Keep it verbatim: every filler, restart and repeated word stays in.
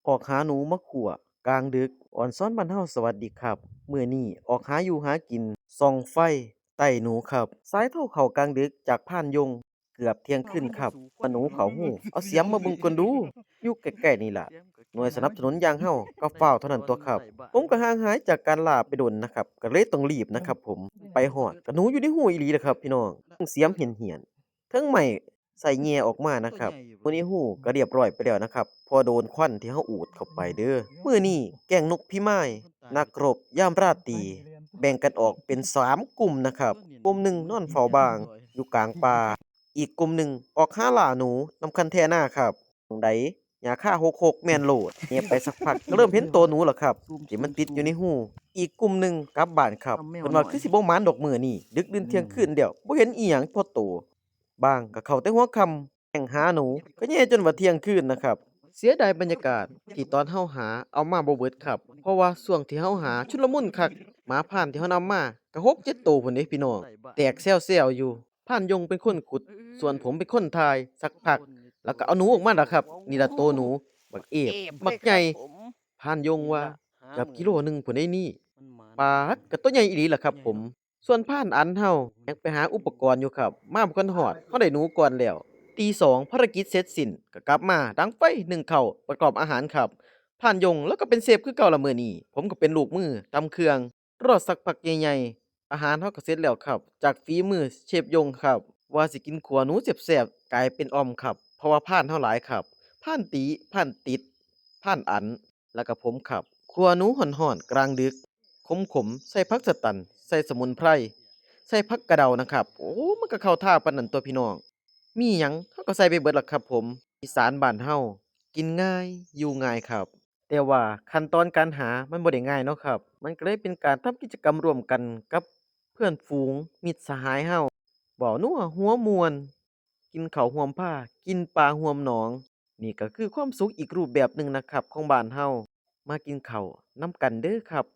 ออกหาหนูมาขั่วกลางดึก ออนซอนบ้านเฮาสวัสดีครับ มื้อนี้ออกหาอยู่หากิน ส่องไฟไต่หนูครับ สายเทาเข้ากลางดึกจากพรานยง เกือบเที่ยงคืนครับ ว่าหนูเข้าฮู เอาเสียมมาเบิ่งก่อนดู อยู่ใกล้ๆนี่ล่ะ หน่วยสนับสนุนอย่างเฮาก็ฟ้าวเท่านั้นตัวครับ ผมก็ห่างหายจากการล่าไปโดนนะครับ ก็เลยต้องรีบนะครับผม ไปฮอด ก็หนูอยู่ในฮูอีหลีล่ะครับพี่น้อง เสียมเหี่ยนๆ เทิงไม้ใส่แหย่ออกมานะครับ หนูในฮูก็เรียบร้อยไปแล้วนะครับ เพราะโดนควันที่เฮาอูดเข้าไปเด้อ มื้อนี้แก๊งนกพิมาย นักรบยามราตรี แบ่งกันออกเป็นสามกลุ่มนะครับ กลุ่มหนึ่งนอนเฝ้าบ้าง อยู่กลางป่า อีกกลุ่มหนึ่งออกหาล่าหนูนำคันแท่นาครับ หม่องใดหญ้าคาหกๆ แม่นโลด แหย่ไปสักพักก็เริ่มเห็นโตหนูแล้วครับ ที่มันติดอยู่ในฮู อีกกลุ่มหนึ่งกลับบ้านครับ เพิ่นว่าคือสิบ่หมานดอกมื้อนี้ ดึกดื่นเที่ยงคืนแล้ว บ่เห็นอีหยังพอโต บางก็เข้าแต่หัวค่ำ แก๊งหาหนูก็แหย่จนว่าเที่ยงคืนนะครับ เสียดายบรรยากาศที่ตอนเฮาหาเอามาบ่เบิดครับ เพราะว่าช่วงที่เฮาหาชุลมุนคัก หมาพรานที่เฮานำมาก็หกเจ็ดโตพุ้นเด้พี่น้อง แตกแซวๆอยู่ พรานยงเป็นคนขุด ส่วนผมเป็นคนถ่าย สักพัก แล้วก็เอาหนูออกมาแล้วครับ นี่ล่ะโตหนู บักเอฟ บักใหญ่ พรานยงว่า เกือบกิโลหนึ่งพุ้นเด้นี่ ปาด ก็โตใหญ่อีหลีล่ะครับผม ส่วนพรานอันเฮายังไปหาอุปกรณ์อยู่ครับ มาบ่ทันฮอด เฮาได้หนูก่อนแล้ว ตีสองภารกิจเสร็จสิ้น ก็กลับมาดังไฟนึ่งข้าวประกอบอาหารครับ พรานยงลาวก็เป็นเชฟคือเก่าละมื้อนี้ ผมก็เป็นลูกมือตำเครื่อง รอสักพักใหญ่ๆ อาหารเฮาก็เสร็จแล้วครับ จากฝีมือเชฟยงครับ ว่าสิกินขั่วหนูแซ่บๆ กลายเป็นอ่อมครับ เพราะว่าพรานเฮาหลายครับ พรานตี๋ พรานติด พรานอัน แล้วก็ผมครับ ขั่วหนูฮ้อนๆ กลางดึก ขมๆ ใส่ผักสะตัน ใส่สมุนไพร ใส่ผักกะเดานะครับ โอ้ มันก็เข้าท่าปานนั้นตัวพี่น้อง มีหยังเฮาก็ใส่ไปเบิดล่ะครับผม อีสานบ้านเฮา กินง่าย อยู่ง่ายครับ แต่ว่าขั้นตอนการหามันบ่ได้ง่ายเนาะครับ มันก็เลยเป็นการทำกิจกรรมร่วมกันกับเพื่อนฝูง มิตรสหายเฮา เว้านัวหัวม่วน กินข้าวร่วมพา กินปลาร่วมหนอง นี่ก็คือความสุขอีกรูปแบบหนึ่งนะครับ ของบ้านเฮา มากินข้าวนำกันเด้อครับ